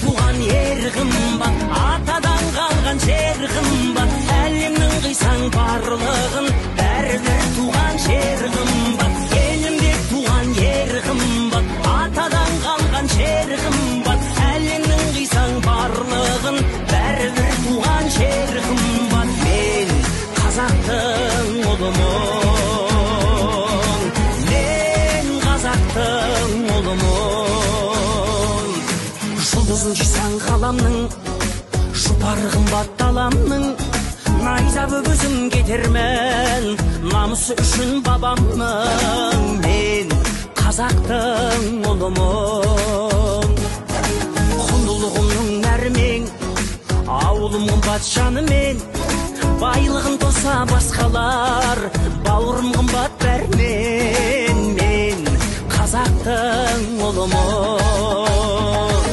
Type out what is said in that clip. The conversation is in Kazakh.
туған ер қымбат, атадан қалған жер қымбат. Әлемнің қисаң барлығын, бәрібір туған жер қымбат. Елімде туған ер қымбат, атадан қалған жер қымбат. Әлемнің қисаң барлығын, бәрібір туған жер қымбат. Мен қазақтың ұлымын, мен қазақтың ұлымын. Жұлдызын жисаң ғаламның, жұпары қымбат даламның. Найза өгізім кетермін, намысы үшін бабамның. Мен қазақтың ұлымын. Құндылығымның нәрімен, ауылым қымбат жанымен. Байлығын тоса басқалар, бауырым қымбат бәрінен. Мен қазақтың ұлымын.